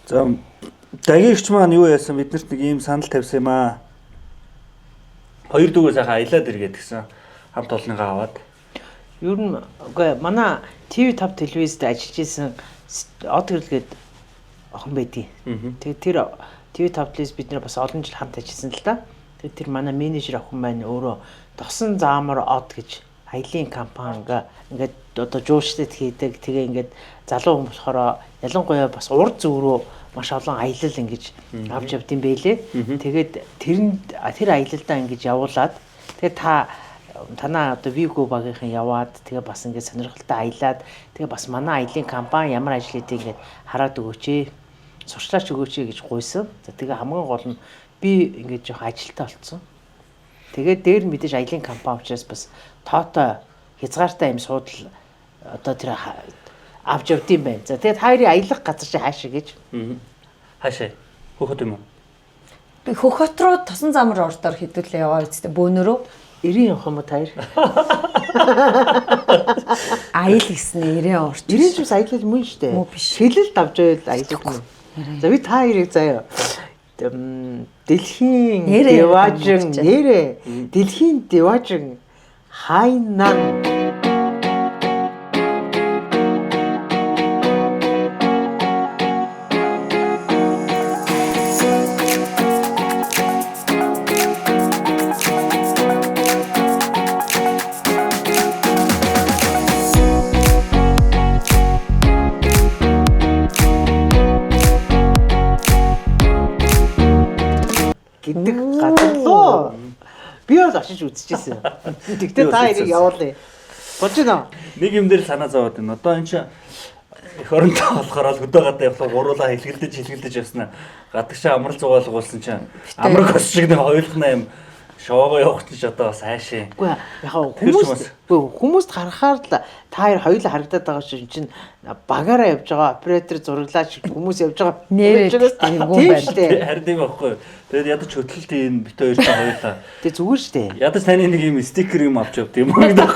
За, дагигч маань юу яасан, биднэрт нэг ийм санал тавьсан юм аа. Хоёр дүүгээ сайхан аялаад иргээд гисэн. Хамт олонныгоо аваад. Ер нь үгүй, манай TV5 телевизэд ажиллаж исэн од гэрлгээд охин байдгийн. Тэгээд тэр TV5 телевиз бид нар бас олон жил хамт ажилласан л да. Тэгээд тэр манай менежер охин маань өөрөө тосон заамар од гэж аялын компани ингээд одоо жууштэд хийдэг. Тэгээ ингээд залуу хүн болохоор ялангуяа бас урд зүг рүү маш олон аялал ингэж авч явд юм бэлээ. Тэгээд тэрэнд тэр аялалдаа ингэж явуулаад, тэгээд та танаа одоо Vigo багийнхан яваад, тэгээ бас ингээд сонирхолтой аялаад, тэгээ бас манай аялын компани ямар ажил хийдэг ингээд хараад өгөөч ээ. Сурчлаач өгөөч ээ гэж гуйсан. За, тэгээ хамгийн гол нь би ингээд жоох ажилтаа болцсон. Тэгээд дээр нь мэдээж аялын компани учраас бас тоотой хязгаартай юм суудал одоо тэр авч явд юм байна. За, тэгээд та хоёрын аялах газар чи хаашаа гэж. Хаашаа? Хөхөт юм уу? Би Хөхөт руу тосон замар ордоор хэдүүлээ яваа үстэй бөөнөрөө. 90 явах юм уу та хоёр? Аял гэсэн 90 орч. 90 ч бас аялал мөн шүү дээ. Мөн биш. Хилэлд авч байвал аялал мөн. За, би та хоёрыг заяа. Дэлхийн Нэрээ деважин гэдэг нэрээ дэлхийн деважин хайнан гэдэг газар руу би бол очиж үзчихсэн. Тэгтээ та хоёрыг явуулъя. Болж байна уу? Нэг юм дээр л санаа зовоод байна. Одоо энэ чинь эх оронтой болохоор л хөдөө гадаа явлаа гуруулаа хэлгэлдэж хэлгэлдэж явснаа. Гадагшаа амрал зугаалгуулсан чинь амраг ос шиг нэг хоёулахна юм шоогоо явах чинь ч одоо бас хайшаа. Үгүй, яг Тэр ч хүмүүс бас. үгүй, хүмүүст харахаар л та хоёр хоёулаа харагдаад байгаа шиг чинь багаараа явж байгаа оператор зураглаач хүмүүс явж байгаа. Нэрээ Тийм эвгүй байна. шүү дээ. Харин тийм байхгүй. Тэгээд ядаж хөтлөлт ийн бит хоёр чинь хоёулаа. Тэг зүгээр шүү дээ. Ядаж таны нэг юм стикер юм авч явд юм уу гэдэг.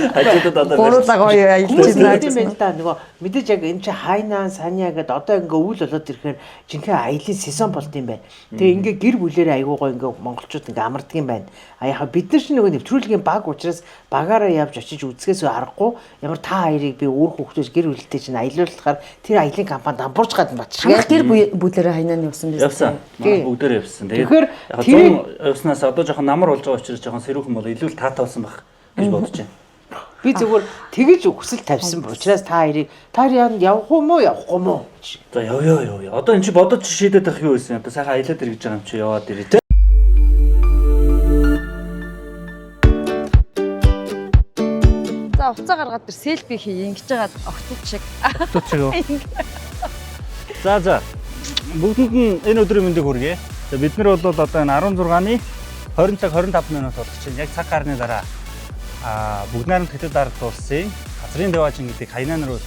Хажуудад одоо Гуруулаа гоё аялж Хүмүүс байна юм гэсэн. байна л да, нөгөө мэдээж яг энэ чинь хайнаан санья гэдээ одоо ингээ өвөл болоод ирэхээр жинхэнэ аялын сезон болд юм байна. Тэгээ ингээ гэр бүлээрээ айгуу гоё ингээ монголчууд ингээ амардаг юм байна. А яхаа бид нар чинь нөгөө нэвтрүүлгийн баг учраас багаараа явж очиж үзэхээс аргагүй ямар та хоёрыг би өөр хүүхдээс гэр бүлтэй чинь аялуулахаар тэр аялын компани дампуурч гадна батчих. Хамт гэр бүлээрээ хайнааны явсан биз. Явсан. Манай бүгдээр явсан. Тэгээд Тэгэхээр яг тэрийг- 100 явснаас одоо жоохон намар болж байгаа учраас жоохон сэрүүхэн бол илүү л таатай болсон байх гэж бодож байна. Би зүгээр тэгэж хүсэл тавьсан учраас та хоёрыг та хоёр явах уу явахгүй мó гэж. За, яв яв яв. Одоо эн чи бодож шийдээд байх юу байсан? Одоо сайхан аялаад ирэх гэж байгаа юм чи яваад ирээ те. За, уцаа гаргаад тэр селфи хий ингэж байгаа огтуд шиг. Тут шиг юу? За за. Бүгдэнд нь энэ өдрийн мэндийг хүргэе. За, бид нар бол одоо энэ 16-ны 20 цаг 25 минут болох чинь яг цаг гарны дараа бүгд найрамд Хятад ард улсын газрын деважин гэдэг хайнаан руу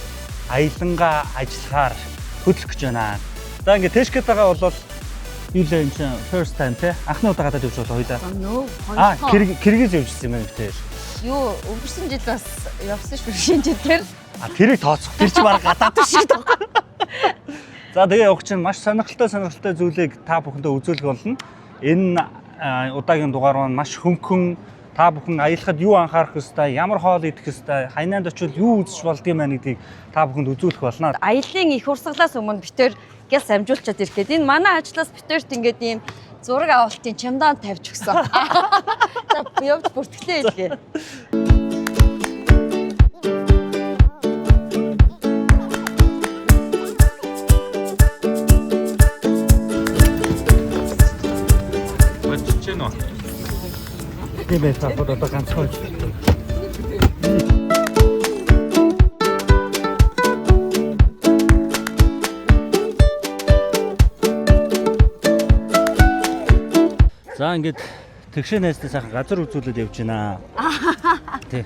аялангаа ажиллахаар хөдлөх гэж байна. За, ингээд тэшкет байгаа бол юу лээ, энэ чинь first time те, анхны удаа гадаад явж байгаа хоёлаа. Нөө. Киргиз явж ирсэн юм байна те. Юу, өнгөрсөн жил бас явсан шүү, шинэ жил тэр. А, тэрийг тооцох. Тэр чинь баг гадаад шиг таахгүй. За, тэгээ явах чинь маш сонирхолтой сонирхолтой зүйлийг та бүхэндээ үзүүлэх болно. Энэ удаагийн дугаар маань маш хөнгөн, та бүхэн аялахад юу анхаарах ёстой, ямар хоол идэх ёстой, хайнаанд очивол юу үзэж болдгийм байна гэдгийг та бүхэнд үзүүлэх болно. Аялын их урсгалаас өмнө бид тэр гяс амжуулчаад ирэх гээд энэ манай ажлаас бид тэрт ингээд ийм зураг авалтын чемодан тавьж өгсөн. За, явж бүртгэлээ илгээ. Болчихж гэнэ үү? Тийм байх та одоо ганцхан байж. За, ингээд тэгшээ найзтай сайхан газар үзүүлээд явж байна. Тий.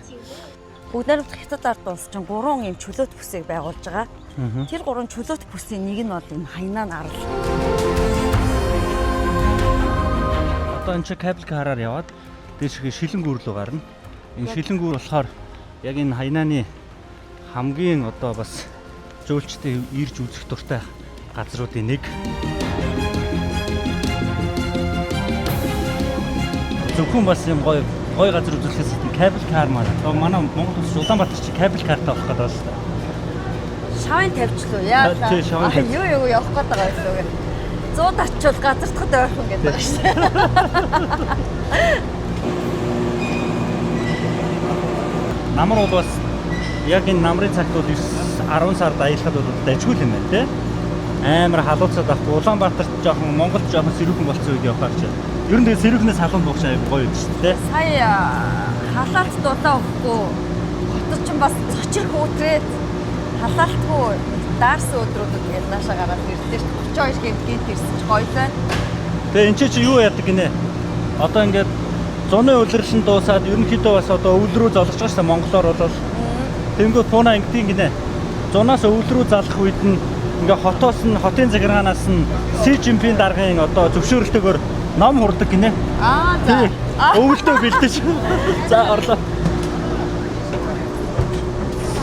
Бүгд найрамдах Хятад ард улс чинь гурван ийм чөлөөт бүсийг байгуулж байгаа. Тэр гурван чөлөөт бүсийн нэг нь бол энэ Хайнан арал. Одоо энэ чи cable car аар яваад дээшгээ шилэн гүүр рүү гарна. Энэ шилэн гүүр болохоор яг энэ хайнааны хамгийн одоо бас жуулчдын ирж үзэх дуртай газруудын нэг. Зөвхөн бас юм гоё гоё газар үзүүлэхээс гадна cable car маань. Одоо манай Монгол улс Улаанбаатар чи cable car-тай болох гэдэг байна шүү дээ. Шавын тавьчлуу. Яалаа. Тий, шавын тавьчлаа. Юу юу явах гээд байгаа юм лүү. 100 очвол газардахад ойрхон гэдэг байгаа шүү дээ. Намар бол бас яг энэ намрын цагт бол 9 10 сард аялахад бол дажгүй юм байна тий. Амар халууцаад байхгүй. Улаанбаатарт жоохон Монголд жоохон сэрүүхэн болсон үед явахаар чи. Ер нь тэгээ сэрүүхнээс халуун буух шиг гоё юм шүү дээ. Сая халаалт дулаа өгөхгүй хотод ч бас цочирх үүтрээд халаалтгүй даарсан өдрүүдэд ингээд нааша гараад ирлээ шүү дээ. 32 гинт гинт ирсэн ч гоё л байна. Тэгээ эн чи юу яадаг гинэ? Одоо ингээд зуны улирлан дуусаад ерөнхийдөө бас одоо өвөл рүү золгож байгаа шүү дээ монголоор бол. Тэнгүүд пуна ингэдэг гинэ. Зунаас өвөл рүү залах үед нь ингээ хотоос нь хотын захиргаанаас нь Си Жинпин даргын одоо зөвшөөрөлтөөр ном хурдаг гинэ. Аа за. Тий. Өвөлтөө бэлдэж. За орлоо.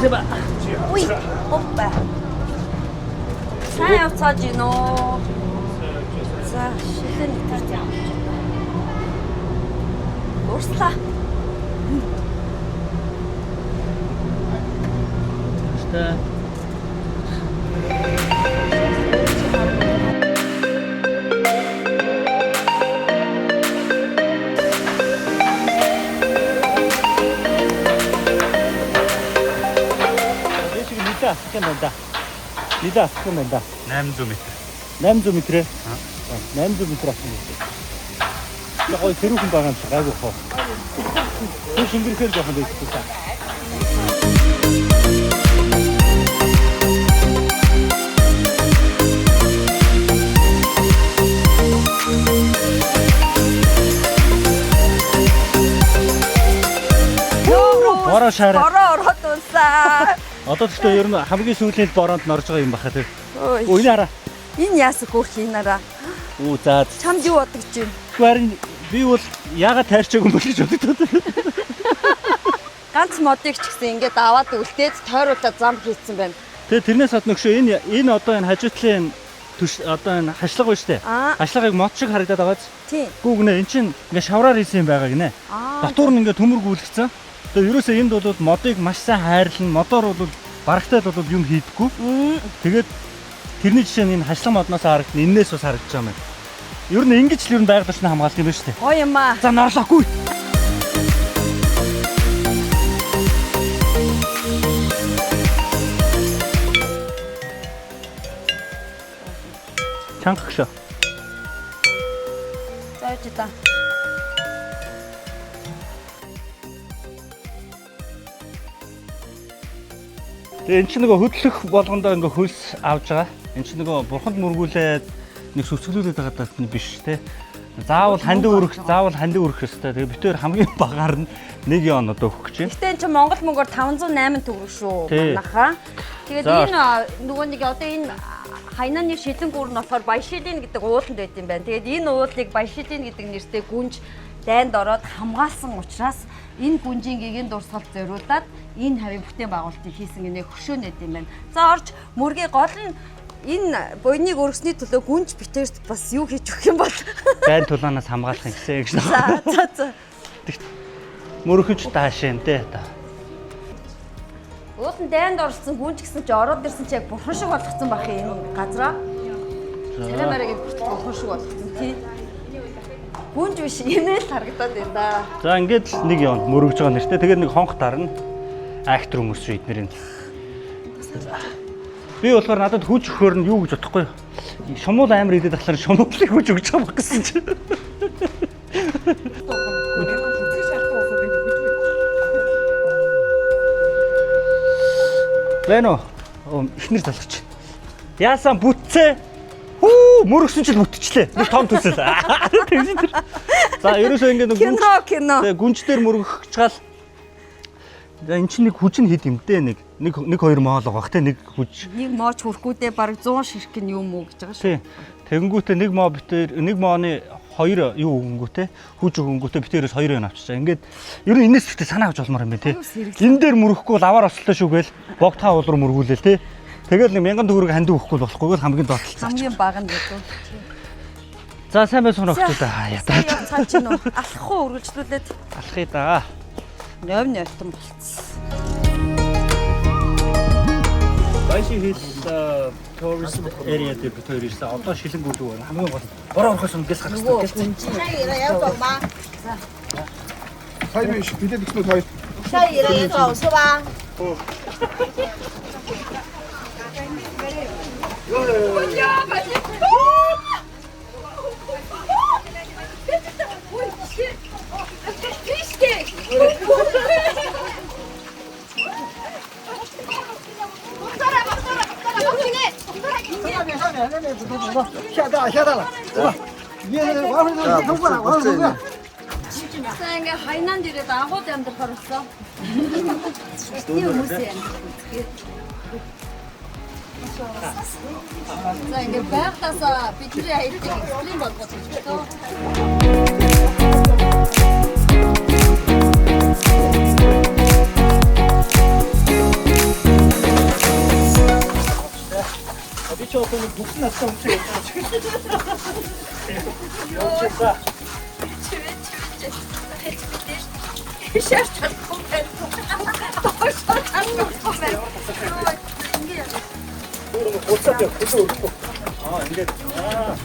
Зэба. Уй, опа. Сайн явцгааж гин үү? За, шилэн тэр явж байна. Урслаа. Штэ. Дэшиг нилээ асах юм байна да. Нилээ асах юм байна да. 800 м. 800 м ээ. 800 м асах юм байна. Тэгээ гоё сэрүүхэн байгаа юм шиг гайгүй хоо. Тэр шингэрхээр жоохон дэвшдэг та. Бороо шаараа. Бороо ороод унсаа. Одоо тэгтээ ер нь хамгийн сүүлийн л бороонд норж байгаа юм баха тэр. Ой. Өө энэ хараа. Энэ яасан хөөх хийнараа. Үү за. Чамд юу бодож байна? Гэхдээ харин би бол яагаад тайрчаагүй юм бэ гэж бодогдоод. Ганц модыг ч гэсэн ингээд аваад үлдээд тойруулаад зам хийцэн байна. Тэгээ тэрнээс гадна өгшөө энэ энэ одоо энэ хажуутлын төш одоо энэ хашлага байна штэ. Аа. Хашлагыг мод шиг харагдаад байгааз. Тийм. Гүү гинэ эн чинь ингээ шавраар хийсэн юм байгаа гинэ. Аа. Дотуур нь ингээ төмөр гүйлгцэн. Тэгээ ерөөсөө энд бол модыг маш сайн хайрлан, модоор бол барагтай л бол юм хийдэггүй. Тэгээд тэрний жишээ нь энэ хашлаг модноос харагдана, энээс бас харагдаж байгаа юм байна. Ер нь ингэж л ер нь байгаль орчныг хамгаалдаг юм байна штэ. Гоё юм аа. За норлоогүй. Чанга гшөө. За яж та. Тэгээ эн чинь нөгөө хөдлөх болгондоо ингээ хөлс авж байгаа. Эн чинь нөгөө бурханд мөргүүлээд нэг сүсгэлүүлээд байгаа даа биш те. Заавал хандив өрөх, заавал хандив өрөх ёстой. Тэгээ бид хоёр хамгийн багаар нь нэг ён одоо өгөх гэж байна. Гэтэ эн чинь Монгол мөнгөөр 508 төгрөг шүү. Тий. Манайхаа. Тэгээд За. энэ нөгөө нэг одоо энэ Хайнаны шилэн гүр нь болохоор Баяшилин гэдэг ууланд байт юм байна. Тэгээд энэ уулыг Баяшилин гэдэг нэртэй гүнж дайнд ороод хамгаалсан учраас энэ гүнжийн гэгээн дурсгалд зориулаад энэ хавийн бүтээн байгуулалтыг хийсэн гинэ хөшөөнөд юм байна. За орж мөргийн гол нь энэ буйныг өргөсний төлөө гүнж битэрт бас юу хийж өгөх юм бол? Дайн тулаанаас хамгаалах юм гэсэн гэж. За за за. Мөрөхөж таашаа те. Уулын дайнд оролцсон гүнж гэсэн чи ороод ирсэн чи яг бурхан шиг болгоцсон байх юм энэ газраа. Царай мараг хүртэл бурхан шиг болгоцсон тий. Гүнж биш инээ л харагдаад байна да. За ингээд л нэг ён мөрөгж байгаа нэртэй. Тэгээд нэг хонх дарна. Актер хүмүүс шүү эднэрийн. Би болохоор надад хүч өгөхөөр нь юу гэж бодохгүй юу? Шумуул амар идээд ахлаар шумуулыг хүч өгч байгаа байх гэсэн чинь. Байна уу? Оо, Эхнэр залгач. Яасан бүтцээ? Хүү, мөрөгсөн чил бүтчлээ. Нэг том төсөл. Тэгсэн тэр. За, ерөөсөө ингээд нэг Кино кино. Тэгээ гүнж дээр мөргөх чаал. За эн чинь нэг хүч нь хэд юм дээ нэг нэг нэг хоёр моол байгаа бах те нэг хүч. Нэг мооч хүрхгүйдээ бараг 100 ширхэг нь юм уу гэж байгаа шүү. Тий. Тэгэнгүүтээ нэг моо битэр нэг мооны хоёр юу өгөнгүүтээ хүч өгөнгүүтээ битэрээс хоёр юм авчирчаа. Ингээд ер нь энэс ихтэй санаа авч болмоор юм байна те. Аюу, сэргэлэн. Энэ дээр мөрөхгүй бол аваар осолтой шүү гээл богдхаа уул руу мөргүүлээл те. Тэгэл нэг 1000 төгрөг хандив өгөхгүй болохгүй л хамгийн доод талцаа. Хамгийн бага нь гэдэг. За сайн байцгаана охтуудаа. Сайн явцгаа чинь үү? Алхах уу үргэлжлүүлээд Алхъя да. 0 0-тон болцсон. Баяши хил tourist area дээр бид хоёр ирсэн. Одоо шилэн гүлүү байна. Хамгийн гол бороо орохоос өмнө гэс гарах Нөгөө хэрэгтэй. гүнжи. 下雨了要走吗？参与比这个参与。下雨了也走是吧？上面上面那边走走走，下大下大了，走吧。你往回走，走过来，往回走过来。 За ингээ хайнанд ирээд агууд амьдрахаар болсон. Тийм хүмүүс юм. За ингээ байглаасаа бидний аяллыг экстрим болгож өгч тоо. Би ч одоо нэг бүхэн настай хүн шиг явж байгаа. Явчихсан. Шаарч чадахгүй байна. Доошоо чадахгүй байна. Йоо, ингээ яа. Буцаад яв. Хөдөө өрөхгүй. Аа ингээд. Аа.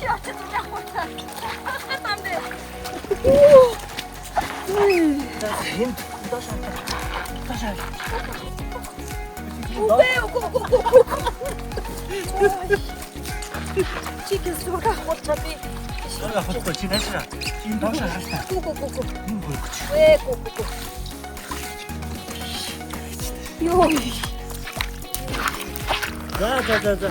Чи очиж яах вэ? Хатан бэ. Үгүй үгүй үгүй үгүй. Чи зураг авахулчаа би. Зураг авахгүй чи наашаа. Энэ доошоо харалтаа. Үгүй үгүй үгүй. Энэ гүйгч. Үгүй үгүй үгүй. Йоо. За за за за.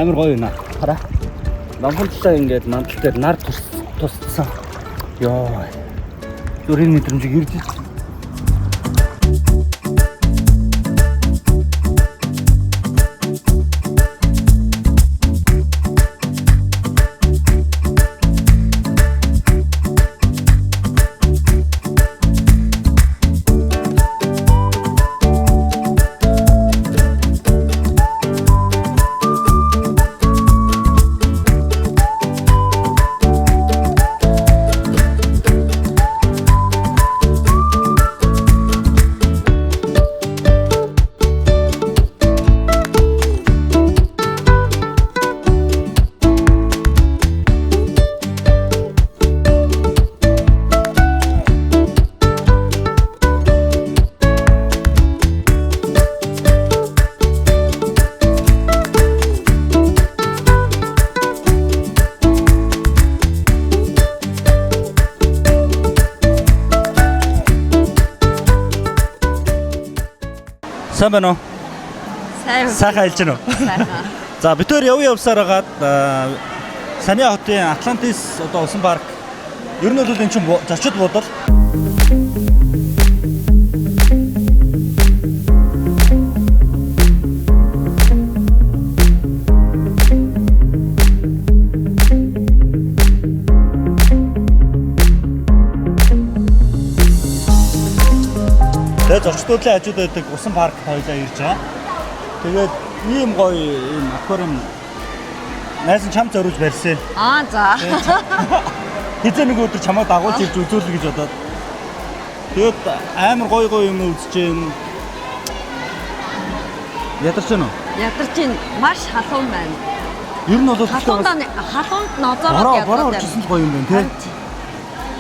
Амар гоё юм аа. Хараа. Номхон талаа ингээд мандал дээр нар тусцсан. Йоо. Зүрийн мэдрэмжийг ирж Сайн байна уу? Сайн. Сайхан аялж байна уу? Сайхан. За бид хоёр яв явсаар хагаад Саня хотын Атлантис одоо усан парк ер нь бол энэ чинь зочид буудал. Тэгээд зочдуудлын хажууд байдаг усан парк хоёлаа ирж байгаа. Тэгээд ийм гоё ийм аквариум найз нь чам зориулж барьсан. Аа за. Хизээ нэг өдөр чамайг дагуулж ирж үзүүлнэ гэж бодоод. Тэгээд амар гоё гоё юм үзэж гин. Ядарч байна уу? Ядарч байна. Маш халуун байна. Ер нь бол Халуунаа халуунд нозоороод бороо ядраад бороо байна. орчихсон л гоё юм байна тий.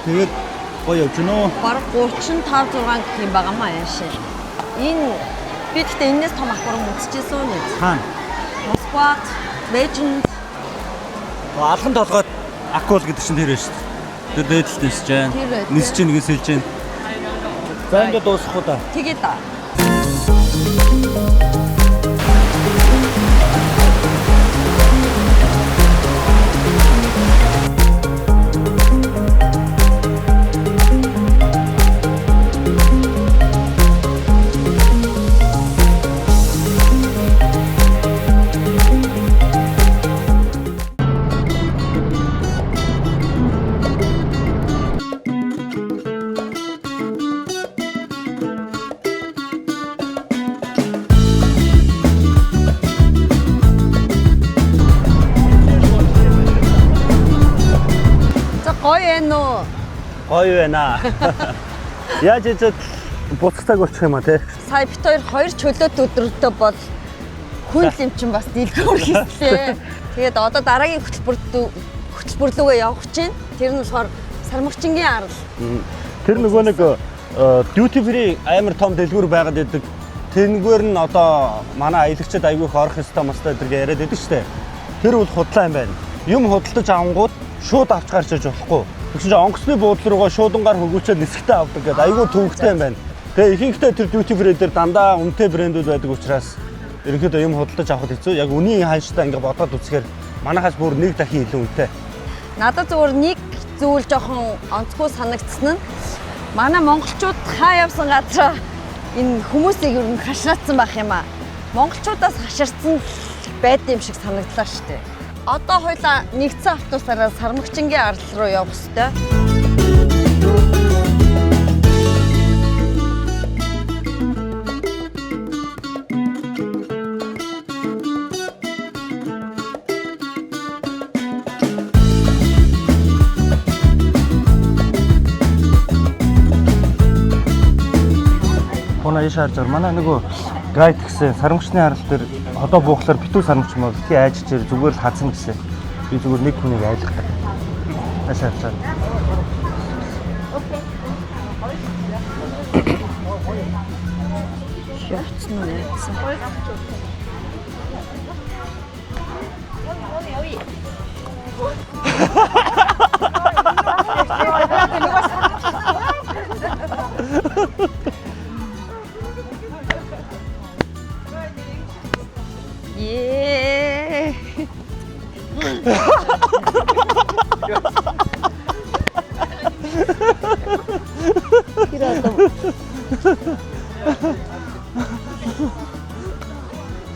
Тэгээд гоё явж гинөө. Бараг 35 6 гэх юм байгаа маа яашаа. Энэ би гэхдээ энэс том аквариум үзчихсэн үү нэ? Хаана? Москвад, Бээжинд. Алган толгойд акул гэдэг чинь тэр байна шүү дээ. Тэр дээдэлт нисэж байна. Тэр бай, Нисэж чинь гэсэн хэлж байна. За ингээд дуусгах уу та. Тэгээд да. За гоё ээ нөө. Гоё байна. Яаж ичээд буцах цаг болчих юм а тий. Сая бит хоёр хоёр чөлөөт өдрөлтөө бол хүн л юм чинь бас дэлгүүр хийслээ. Тэгээд одоо дараагийн хөтөлбөр лүүгээ явах чинь. Тэр нь болохоор Сармагчингийн арал. Тэр нөгөө нэг duty free амар том дэлгүүр байгаад байдаг. Тэрнгээр нь одоо манай аялагчид айгүй их орох ёстой мостой гэдэг яриад байдаг штэ. Тэр бол худлаа юм байна. Юм худалдаж авангууд шууд авч гарч иж болохгүй. Тэгсэн чинь онгоцны буудлын руугаа шуудангаар хөгөөчөөд нисгтээ авдаг гэдэг айгүй төвөгтэй юм байна. Тэгээ ихэнхдээ тэр duty free дээр дандаа үнэтэй брэндүүд байдаг учраас ерөнхийдөө юм худалдаж авахд хэцүү. Яг үнийн ханштай ингээ бодоод үзэхээр манайхаас бүр нэг дахин илүү үнэтэй. Надад зүгээр нэг зүйл жоохон онцгой санагдсан нь манай монголчууд хаа явсан газараа энэ хүмүүсийг ер нь хашраацсан байх юм аа. Монголчуудаас хаширцсан байд юм шиг санагдлаа шүү дээ. Одоо хоёлаа нэгдсэн автобусаараа Сармагчингийн арал руу явах ёстой. Хунаа иш харж байгаа. Манай нөгөө гайд гэсэн сармагчны арал дээр ходоо буухлаар битүү сармагч юм бол битгий айж чир зүгээр л хазна гэсэн. Би зүгээр нэг хүнийг айлгадаг. Маш харж байгаа. Явцсан уу яатсан. Ее. Тэр одоо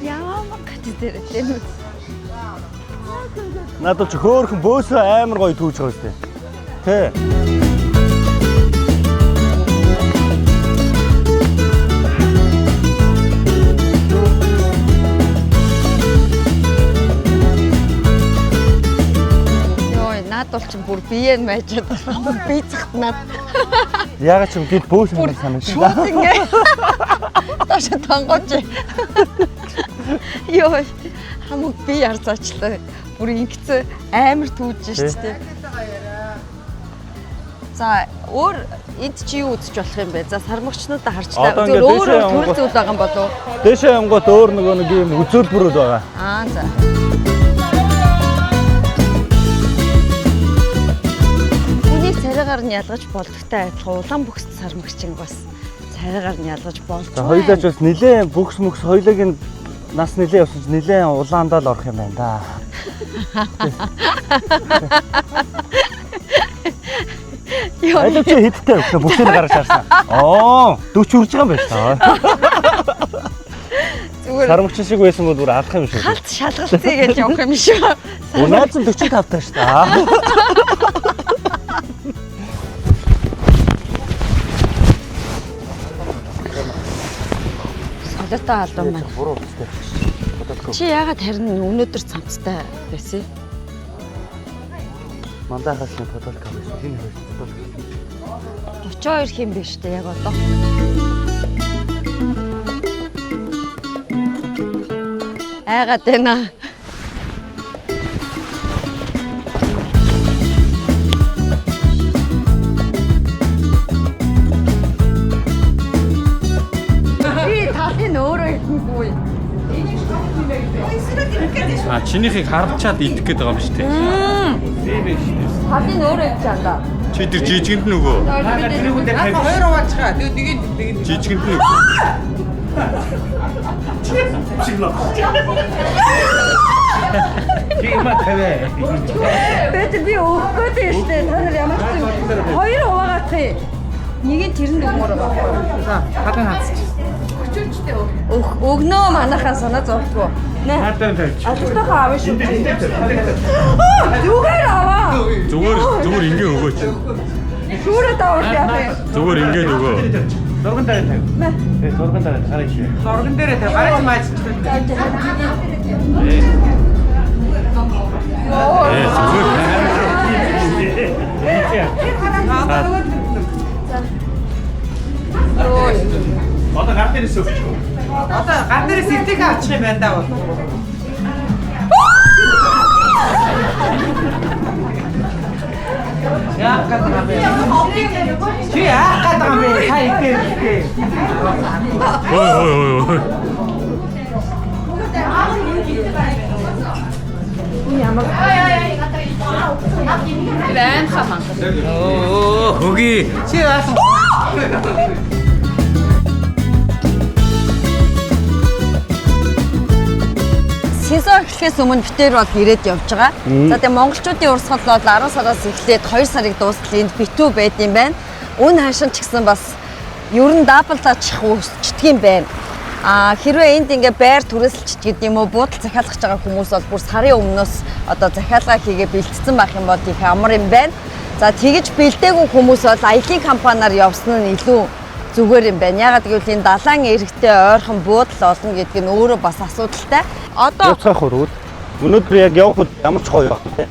Ямар гэж дээр тийм үү? Надад ч хөөхөн бөөсөө амар гоё түүж байгаа үстэй. Тэ. Йой, наад бол чинь бүр бие нь майжаад би цахт наад Ягаад ч юм гид бөөс юм санагдсан. шууд ингээ доош тонгооч. Йой, хамаг би ярцаачлаа. Бүр ингэцэн амар түүж шүү дээ. За, өөр энд чи юу үзэж болох юм бэ? За, сармагчнуудаа харчлаа. Одоо Зүгээр ингээ өөр дээшээ өөр төрөл явангууд- зүйл байгаа юм болов уу? Дээшээ явангууд өөр нөгөө нэг юм үзүүлбэрүүд байгаа. Аа, за. Хүнийг царайгаар нь ялгаж болдогтой адилхан улаан бүхс сармагчин бас царайгаар нь ялгаж болж За хоёлаа ч бас нилээн бүкс мөкс хоёлыг нь нас нилээн явсан ч нилээн улаандаа л орох юм байна да. Йоо, Алив чи хэдтэй вэ? Бүсээр гаргаж харсан. Оо, 40 хүрж байгаа юм байна та. зүгээр Сармагч шиг байсан бол бүр алах юм шиг. халт шалгалтыг гэж явах юм шүү. Унаад нь 45 таа шүү дээ. Солиотой халуун маань. Буруу үстэй. Бодохгүй. Чи яагаад харин өнөөдөр цамцтай байсан? Мандахаас нь подолка байсан. Энэ хоёр подолка. 32 хин биш үү яг одоо. Айгаад байна. Би талын өөрөө идэхгүй. А чинийхийг харчаад идэх гээд байгаа юм шүү дээ. Талын өөрөө идэж чандаа. Чи тэр жижигэнд нь өгөө. Хоёр хуваачгаа. Тэгээд нэг нэг Жижигэнд нь өгөө. Бэт би өгөх гээд байна шүү дээ. Та нар ямар ч юм. Хоёр хуваагаах юм. Нэг нь тэрэнд өгмөр байгаа. За, хадaan хацчих. Өг өгнөө манайхаа санаа зовтгоо. Нэ. Албатайхаа авна шүү. Аа, Зүгээр аваа. Зүгээр зүгээр ингээ өгөөч. Шүүрээ давар яах юм. Зүгээр ингээд өгөө. Зурган дээр тавь. Э зурган дээр хараа чи. Зурган дээрээ тавь. Гараж мааж. Э зүгээр. Одоо гар дээрээс өгч. Одоо гар дээрээс идэх авчих юм байна даа бол. Яах гээд байгаа юм бэ? Чи яах гээд байгаа юм бэ? Та идэх идэх. Ой ой ой ой. Оо, хөги. Чи яасан? Сезон эхлэхээс өмнө битэр бол ирээд явж байгаа. За тэгээ монголчуудын урсгал бол 10 сараас эхлээд 2 сарыг дуустал энд битүү байд юм байна. Үн хашин ч гэсэн бас ер нь даблдаачих өсчдөг юм байна. А хэрвээ энд ингээ байр түрээсэлч гэдэг юм уу буудал захиалгаж байгаа хүмүүс бол бүр сарын өмнөөс одоо захиалга хийгээ бэлтцсэн байх юм бол их амар юм байна. За тэгэж бэлдээгүй хүмүүс бол аялын компаниар явсан нь илүү зүгээр юм байна. Ягаад гэвэл энэ далайн эрэгтэй ойрхон буудал олно гэдэг нь өөрөө бас асуудалтай. Одоо Явцгаах өрөөд. Өнөөдөр яг явхад ямар ч гоё байх те.